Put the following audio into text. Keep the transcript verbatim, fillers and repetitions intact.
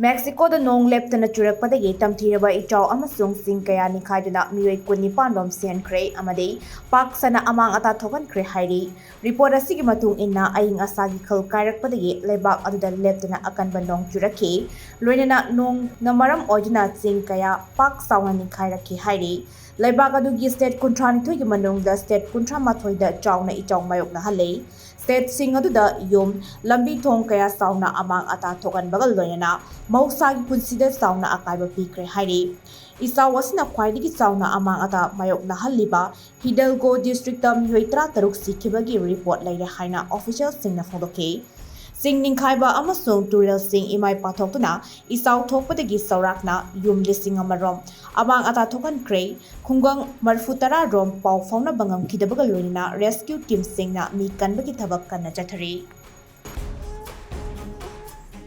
ꯃꯦꯛꯁꯤꯀꯣꯗ ꯅꯣꯡ ꯂꯦꯞꯇꯅ ꯆꯨꯔꯛꯄꯗꯒꯤ ꯇꯝꯊꯤꯔꯕ ꯏꯆꯥꯎ ꯑꯃꯁꯨꯡ ꯆꯤꯡ ꯀꯌꯥ ꯅꯤꯡꯈꯥꯏꯗꯨꯅ ꯃꯤꯑꯣꯏ ꯀꯨꯟꯅꯤꯄꯥꯟ ꯔꯣꯝ ꯁꯤꯍꯟꯈ꯭ꯔꯦ ꯑꯃꯗꯤ ꯄꯥꯛ ꯁꯟꯅ ꯑꯃꯥꯡ ꯑꯇꯥ ꯊꯣꯛꯍꯟꯈ꯭ꯔꯦ ꯍꯥꯏꯔꯤ꯫ ꯔꯤꯄꯣꯔꯠ ꯑꯁꯤꯒꯤ ꯃꯇꯨꯡ ꯏꯟꯅ, ꯑꯏꯪ ꯑꯁꯥꯒꯤ ꯈꯜ ꯀꯥꯏꯔꯛꯄꯗꯒꯤ ꯂꯩꯕꯥꯛ ꯑꯗꯨꯗ ꯂꯦꯞꯇꯅ ꯑꯀꯟꯕ ꯅꯣꯡ ꯆꯨꯔꯛꯈꯤ, ꯂꯣꯏꯅꯅ ꯅꯣꯡꯅ ꯃꯔꯝ ꯑꯣꯏꯗꯨꯅ ꯆꯤꯡ ꯀꯌꯥ ꯄꯥꯛ ꯆꯥꯎꯅ ꯅꯤꯡꯈꯥꯏꯔꯛꯈꯤ ꯍꯥꯏꯔꯤ꯫ ꯂꯩꯕꯥꯛ ꯑꯗꯨꯒꯤ ꯁ꯭ꯇꯦꯠ ꯀꯨꯟꯊ꯭ꯔꯥꯅꯤꯊꯣꯏꯒꯤ ꯃꯅꯨꯡꯗ ꯁ꯭ꯇꯦꯠ ꯀꯨꯟꯊ꯭ꯔꯥ ꯃꯥꯊꯣꯏꯗ ꯆꯥꯎꯅ ꯏꯆꯥꯎ ꯃꯥꯌꯣꯛꯅꯍꯜꯂꯦ꯫ ꯁ꯭ꯇꯦꯠꯁꯤꯡ ꯑꯗꯨꯗ ꯌꯨꯝ, ꯂꯝꯕꯤ ꯊꯣꯡ ꯀꯌꯥ ꯆꯥꯎꯅ ꯑꯃꯥꯡ ꯑꯇꯥ ꯊꯣꯛꯍꯟꯕꯒ ꯂꯣꯏꯅꯅ ꯃꯍꯧꯁꯥꯒꯤ ꯄꯨꯟꯁꯤꯗ ꯆꯥꯎꯅ ꯑꯀꯥꯏꯕ ꯄꯤꯈ꯭ꯔꯦ ꯍꯥꯏꯔꯤ꯫ ꯏꯆꯥꯎ ꯑꯁꯤꯅ ꯈ꯭ꯋꯥꯏꯗꯒꯤ ꯆꯥꯎꯅ ꯑꯃꯥꯡ ꯑꯇꯥ ꯃꯥꯌꯣꯛꯅꯍꯜꯂꯤꯕ ꯍꯤꯗꯜꯒꯣ ꯗꯤꯁꯇ꯭ꯔꯤꯛꯇ ꯃꯤꯑꯣꯏ ꯇꯔꯥꯇꯔꯨꯛ ꯁꯤꯈꯤꯕꯒꯤ ꯔꯤꯄꯣꯔꯠ ꯂꯩꯔꯦ ꯍꯥꯏꯅ ꯑꯣꯐꯤꯁꯤꯌꯦꯜꯁꯤꯡꯅ ꯐꯣꯡꯗꯣꯛꯈꯤ꯫ ꯆꯤꯡ ꯅꯤꯡꯈꯥꯏꯕ ꯑꯃꯁꯨꯡ ꯇꯨꯔꯦꯜꯁꯤꯡ ꯏꯃꯥꯏ ꯄꯥꯊꯣꯛꯇꯨꯅ ꯏꯆꯥꯎ ꯊꯣꯛꯄꯗꯒꯤ ꯆꯥꯎꯔꯥꯛꯅ ꯌꯨꯝ ꯂꯤꯁꯤꯡ ꯑꯃ ꯔꯣꯝ ꯑꯃꯥꯡ ꯑꯇꯥ ꯊꯣꯛꯍꯟꯈ꯭ꯔꯦ꯫ ꯈꯨꯡꯒꯪ ꯃꯔꯤꯐꯨ ꯇꯔꯥ ꯔꯣꯝ ꯄꯥꯎ ꯐꯥꯎꯅꯕ ꯉꯝꯈꯤꯗꯕꯒ ꯂꯣꯏꯅꯅ ꯔꯦꯁꯀ꯭ꯌꯨ ꯇꯤꯝꯁꯤꯡꯅ ꯃꯤ ꯀꯟꯕꯒꯤ ꯊꯕꯛ ꯀꯟꯅ ꯆꯠꯊꯔꯤ꯫